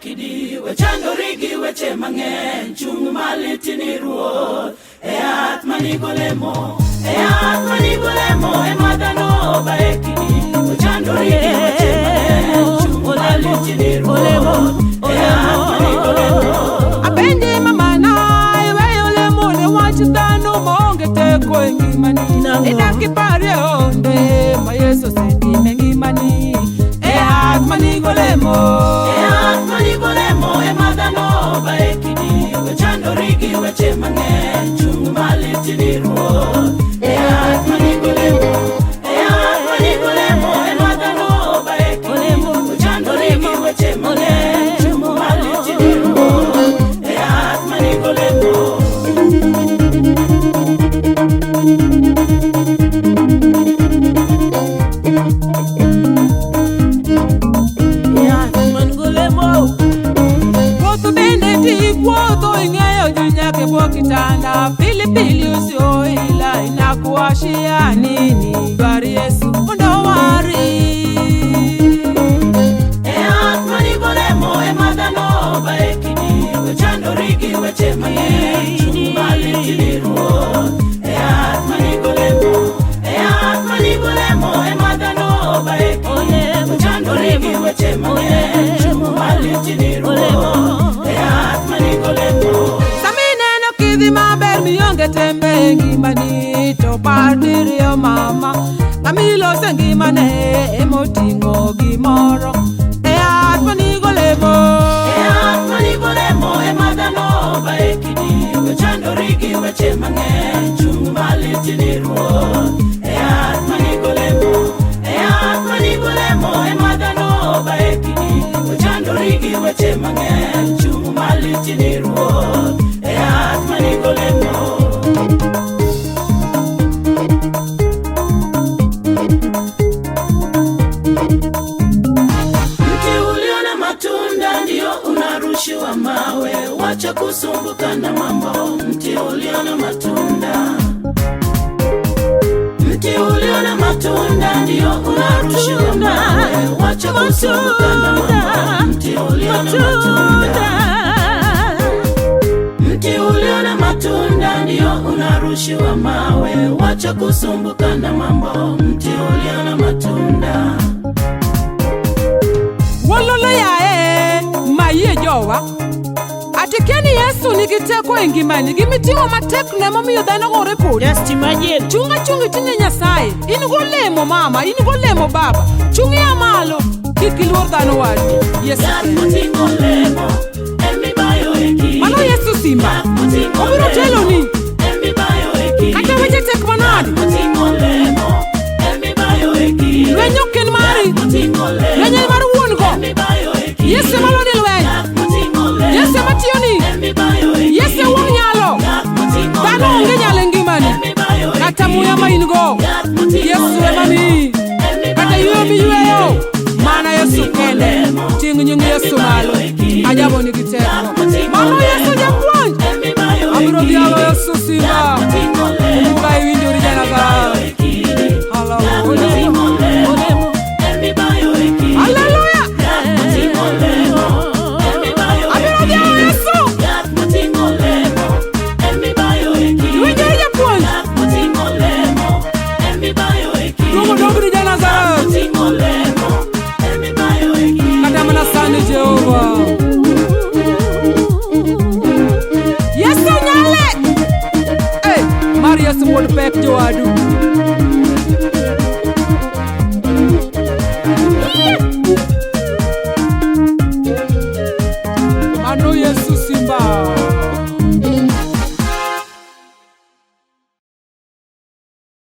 kidi, we chandori gi weche mang'eny, chung' malit ni Ruoth. E yath manigolemo, e yath manigolemo, ema dhano baye kidi, we chandori gi weche mang'eny, chung' malit ni Ruoth. E yath manigolemo. Apenje mamana iweyo lemo ne wach dhano maonge teko e ngimani. Idak iparie onde ma Yesu osetimo e ngimani. E yath manigolemo. E yath manigolemo ema dhano baye kidi, we chandori gi weche mang'eny, chung' malit ni Ruoth. E yath manigolemo, e yath manigolemo ema dhano baye kidi, we chandori gi weche mang'eny, chung' malit ni Ruoth. E yath manigolemo. Yath man golemo. Wuotho bende tik wuotho ing'eyo ji nyaka e bwo kitanda. Pilipili usioila inakuwashia nini? Dwar Yesu mondo owari. E yath manigolemo ema dhano baye kidi, we chandori gi weche mang'eny, chung' malit ni Ruoth. E yath manigolemo, e yath manigolemo ema dhano baye kidi, we chandori gi weche mang'eny, chung' malit ni Ruoth. E yath manigolemo. Sama ineno kidhi maber mionge tembe e ngimani to par diriyo mama ng'ama ilose ngimane emoting'o gimoro e yath manigolemo. E yath manigolemo ema dhano baye kidi, we chandori gi weche mang'eny, chung' malit ni Ruoth. E yath manigolemo, e yath manigolemo ema dhano baye kidi, we chandori gi weche mang'eny, chung' malit ni Ruoth. E yath manigolemo. Mti ulio na matunda ndio unarushiwa mawe, wacha kusumbuka na mambo. Mti ulio na matunda, mti ulio na matunda ndio unarushiwa mawe, wacha kusumbuka na mambo. Mti ulio na matunda, mti ulio na matunda ndio unarushiwa mawe, wacha kusumbuka na mambo. Mti ulio na matunda. Wololo yae mayie jowa ati kia ni Yesu nigi teko e ngimani gimiting'o matek no emomiyo dhano gore kodi. Just imagine. Chung achung iting'e Nyasaye. In golemo mama, in golemo baba. Chung ia malo, kik iluor dhano wadu. Yesu Yath kende. moting'o olemo emibayo e kidi. Mano Yesu simba. Yath moting'o Obiro olemo teloni. emibayo e kidi. Kata weche tek manade. Yath moting'o olemo emibayo e kidi. Lweny ok en mari. Yath moting'o olemo Lweny en mar wuon go. emibayo e kidi. Yesu ema loni lweny. Yath moting'o olemo Yesu ema tiyoni. emibayo e kidi. Yesu e wuon nyalo. Yath moting'o Dhano onge olemo nyalo e ngimani. emibayo e Kata kidi. muya ma in go. Yath moting'o Yesu ema olemo miyi. Kata emibayo yueyo e miyueyo. kidi. Mana Yesu kende. Ting' nying Yesu malo. Ajabo nigi teko. Mano Yesu japuonj. Abiro dhialo Yesu simba. Omuga iwinjori janazareth. Hallelujah. Hallelujah. Abiro dhialo Yesu. Iwinjori japuonj. Duogo dogni janazareth. Kata mana sani Jehova. Yesu nyale. Hey, mar Yesu wuod pek jowadu.